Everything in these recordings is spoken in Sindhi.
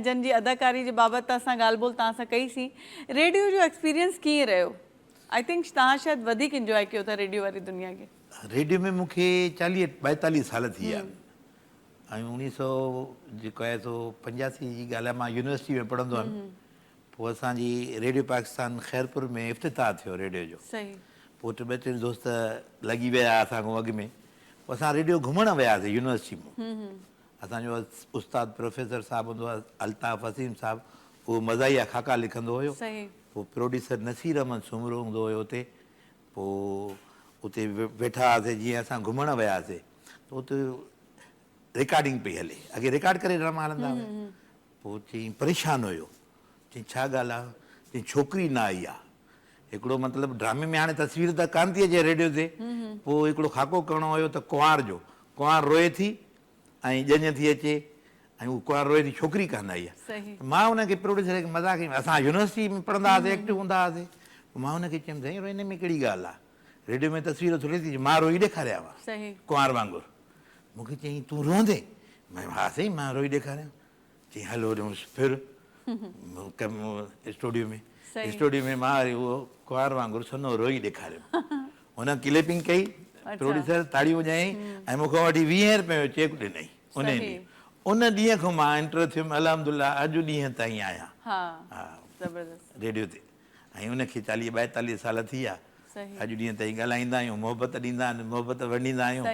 جن جي اداڪاري جي بابت ته اسان ڳالهه ٻولهه توهان سان ڪئي سين. ريڊيو جو ايڪسپيرينس ڪيئن رهيو؟ I think توهان شايد وڌيڪ انجواء ڪيو ٿا ريڊيو واري دنيا کي. ريڊيو ۾ مون کي چاليهه ٻائيتاليهه سال ٿي ويا آهن ۽ اوڻيهه سو جيڪو آهي سو پنجاسي جي ڳالهه آهي مان يونيورسٽي ۾ پڙهندو هيم پوء اسان جي ريڊيو پاڪستان خيرپور ۾ افتتاح ٿيو ريڊيو جو پوء اتي ٻه ٽي دوست لڳي ويا اسان کان اڳ ۾ پوء اسان ريڊيو گهمڻ وياسي يونيورسٽي مان اسان جو استاد پروفيسر صاحب هوندو هو الطاف وسيم صاحب اهو مزاحيه خاڪا لکندو هيو پوء پروڊيوسر نصير احمد سومرو هوندو هيو اتي پوء اتي ويٺا هئاسي جيئن اسان گهمڻ وياسي ته اتي رڪارڊنگ پئي هلي اڳي رڪارڊ ڪري ڊراما هلندا هيا پوء چيائين پريشان هيو چيائين ڇا ڳالهه آ چيائين ڇوڪري نه آئي آ هڪڙو مطلب ڊرامي ۾ هاڻي تصوير ته ڪانه ٿي اچي ريڊيو تي پوء هڪڙو خاڪو ڪرڻو هيو ته ڪنوار جو ڪنوار روئي ٿي ۽ ڄڃ ٿي اچي ۽ هو ڪنوار روئي ٿي ڇوڪري ڪانه آئي آ ته مان ان کي پروڊيوسر کي مذاق ۾ اسان يونيورسٽي ۾ پڙهندا هئاسي ايڪٽو هوندا هئاسي پوء مان ان کي چيم سائين ان ۾ ڪهڙي ڳالهه آ ريڊيو ۾ تصوير ٿوري ٿي اچي مان روئي ڏيکاريانو ڪنوار وانگر مون کي چيائين تون روئندين مان چيم ها سائين مان روئي ڏيکاريان چيائين هل هوڏي ڦر اسٽوڊيو ۾ اسٽوڊيو ۾ مان وري اهو ڪنوار وانگر سنهو روئي ڏيکاريم هن ڪليپنگ ڪئي پروڊيوسر تاڙيون وڄايائين ۽ مون کان وٺي ويهين روپين جو چيڪ ڏنائين ان ڏينهن ان ڏينهن کان مان انٽر ٿيم الحمدلله اڄ ڏينهن تائين آهيان ريڊيو تي ۽ ان کي چاليهه ٻائيتاليهه سال ٿي ويا اڄ ڏينهن تائين ڳالهائيندا آهيون محبت ڏيندا آهن محبت ونڊيندا آهيون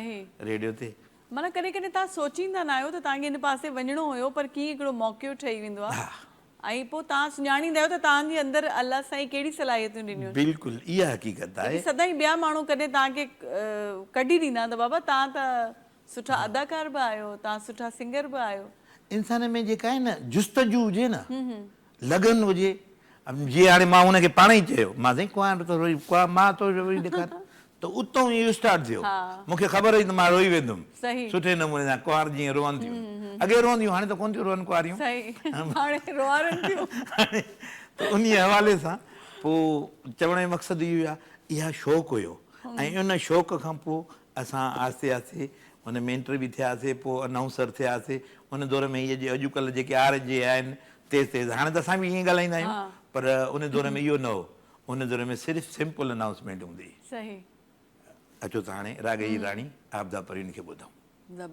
ريڊيو تي. معنيٰ ڪڏهن ڪڏهن توهان سوچيندا نه آهيو ته توهان کي هن پاسي وڃڻو هيو پر ڪيئن هڪڙو موقعو ٺهي ويندو آهي ۽ پوء توهان سڃاڻيندا آهيو ته توهان جي اندر الله سائين ڪهڙي صلاحيتون ڏنيون آهن. بلڪل اها حقيقت آهي. جيڪي سدائين ٻيا ماڻهو ڪڏهن توهان کي ڪڍي ڏيندا آهن ته بابا توهان ته سٺا اداڪار به آهيو توهان سٺا سنگر به آهيو. انسان ۾ جيڪا آهي نه جستجو هجي نه لگن هجي جيئن هاڻي مان هن کي پاڻ ئي چيو مان سائين ڪنوار ته روئي ڪنوار مان تو روئي ڏيکار ته اتون ئي اسٽارٽ ٿيو مون کي خبر هئي ته مان روئي ويندم سٺي نموني سان ڪنوار جيئن روئن ٿيون اڳي روئنديون هاڻي ته ڪونه ٿيون روئن ڪنواريون هاڻي روئارن ٿيون ته انهي حوالي سان پوء چوڻ جو مقصد اهو آهي اها شوق هيو ۽ ان شوق کان پوء اسان آهستي آهستي ان ۾ انٽر به ٿياسي پوء انائونسر ٿياسي ان دور ۾ هي اڄڪلهه جيڪي آر جي آهن تيز تيز هاڻي ته اسان به ائين ڳالهائيندا آهيون پر ان دور ۾ اهو نه هو ان دور ۾ صرف سمپل انائونسمينٽ هوندي هئي. اچو ته هاڻي راڳ جي راڻي عابده پروين کي ٻڌون.